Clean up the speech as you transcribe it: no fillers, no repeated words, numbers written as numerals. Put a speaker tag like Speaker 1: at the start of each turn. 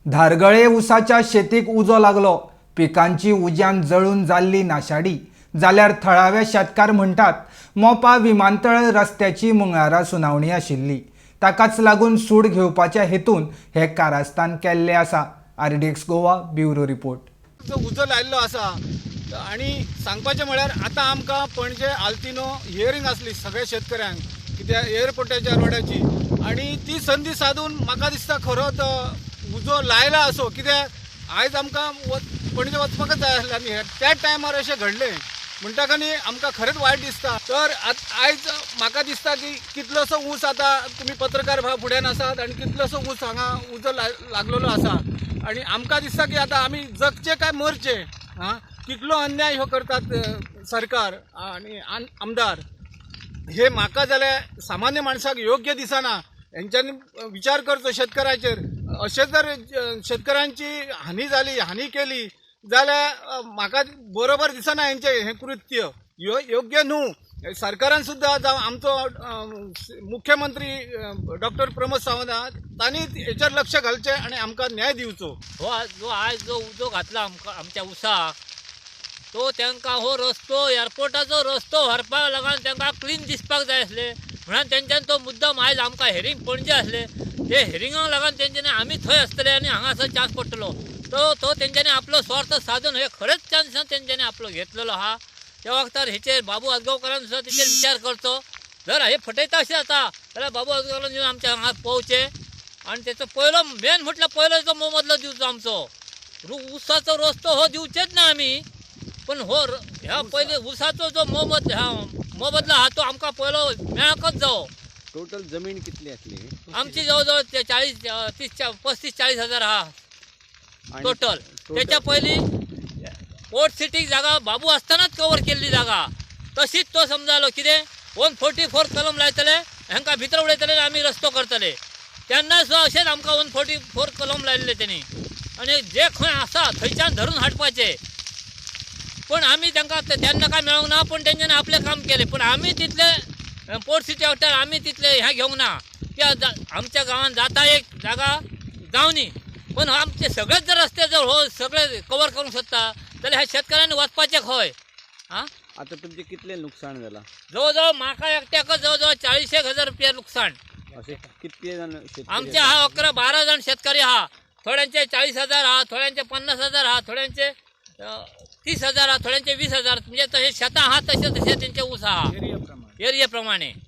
Speaker 1: धारगळे उसाच्या शेतीक उजो लागलो. पिकांची उज्यान जळून जाल्ली नाशाडी. जाल्यार थळावे शेतकार म्हणटात मोपा विमानतळ रस्त्याची मंगळारा सुनावणी आशिल्ली, ताकाच लागून सूड घेवपाच्या हेतून हे कारस्थान केल्लें आसा. RDX Goa bureau report.
Speaker 2: जो उजो लायिल्लो आसा आनी सांगपाचें म्हळ्यार आतां आमकां पणजे आल्तिनो हियरींग आसली सगळ्या शेतकऱ्यांक कित्याक एअरपोर्टाच्या रोडाची, आनी ती संदी सादून म्हाका दिसता खरोच उजो लायला असो, कित्याक आयज आमकां पणजे वचपाकच जाय आसलें आनी त्या टायमार अशें घडलें म्हणटकच न्ही आमकां खरेंच वायट दिसता. तर आयज म्हाका दिसता की कितलोसो ऊस आतां तुमी पत्रकार भाव फुड्यान आसात आनी कितलोसो ऊस हांगा उजो लागलेलो आसा आनी आमकां दिसता की आतां आमी जगचें काय मरचें. आं, कितलो अन्याय हो करतात सरकार आनी आमदार, हे म्हाका जाल्यार सामान्य माणसाक योग्य दिसना. हेंच्यांनी विचार करचो शेतकऱ्याचेर. अशें जर शेतकऱ्यांची हानी जाली, हानी केली जाल्यार म्हाका बरोबर दिसना हेंचें हें कृत्य योग्य न्हू. सरकारान सुद्दां जावं आमचो मुख्यमंत्री डॉक्टर प्रमोद सावंत तांणी हेचेर लक्ष घालचें आनी आमकां न्याय दिवचो.
Speaker 3: हो जो आयज जो उजो घातला आमकां आमच्या उसाक, तो तांकां हो रस्तो एअरपोर्टाचो रस्तो व्हरपाक लागून तांकां क्लीन दिसपाक जाय आसलें म्हणून तेंच्यान तो मुद्दम आयज आमकां हेरींग पणजे आसलें, ते हेरिंगाक लागून तेंच्यांनी आमी थंय आसतले आनी हांगासर चान्स पडटलो, तो तेंच्यांनी आपलो स्वार्थ साधून हे खरेंच चान्स तेंच्यांनी आपलो घेतलेलो आहा. त्या वखतार हेचेर बाबू आजगांवकारान सुद्दां तेचेर विचार करचो. जर हे फटयता अशें जाता जाल्यार बाबू आजगांवकारान येवन आमच्या हांगा पळोवचें आनी तेचो पयलो मेन म्हटल्यार पयलो जो मोबदलो दिवचो आमचो उसाचो रस्तो हो दिवचेच ना आमी, पण हो ह्या पयले उसाचो जो मोबदलो आहा तो आमकां पयलो मेळकच जावो.
Speaker 4: टोटल जमीन कितली आसली
Speaker 3: आमची जवळ जवळ 40 30 35 40 हजार आहा टोटल. त्याच्या पयलीं पोर्ट सिटीक जागा बाबू आसतनाच कवर केल्ली जागा, तशीच तो समजालो कितें 144 कलम लायतले हांकां भितर उडयतले आमी रस्तो करतले, तेन्ना सुद्दां अशेंच आमकां 144 कलम लायिल्ले तेणी आनी जे खंय आसा थंयच्यान धरून हाडपाचे. पण आमी तांकां तेन्ना काय मेळोंक ना, पूण तेंच्यांनी आपलें काम केलें. पण आमी तितले पोर्ट सिटी वाठार आमी तितले हें घेवंक ना, त्या आमच्या गांवांत जाता एक जागा जावनी, पण आमचे सगळेच जर रस्ते जर हो सगळे कवर करूंक सोदता जाल्यार ह्या शेतकऱ्यांनी वचपाचें खंय. आं,
Speaker 4: आतां तुमचें कितलें नुकसाण जालां?
Speaker 3: जवळ जवळ म्हाका एकट्याकच जवळ जवळ 40 हजार रुपया नुकसाण.
Speaker 4: अशें कितले जाण
Speaker 3: आमचे आहा 11 12 जाण शेतकरी आहा. थोड्यांचे 40 हजार आहा, थोड्यांचे 50 हजार आहा, थोड्यांचे 30 हजार आहा, थोड्यांचे 20 हजार, म्हणजे तशें शेतां आहा तशें तशें तेंचे ऊस आहा एरिया प्रमाणे.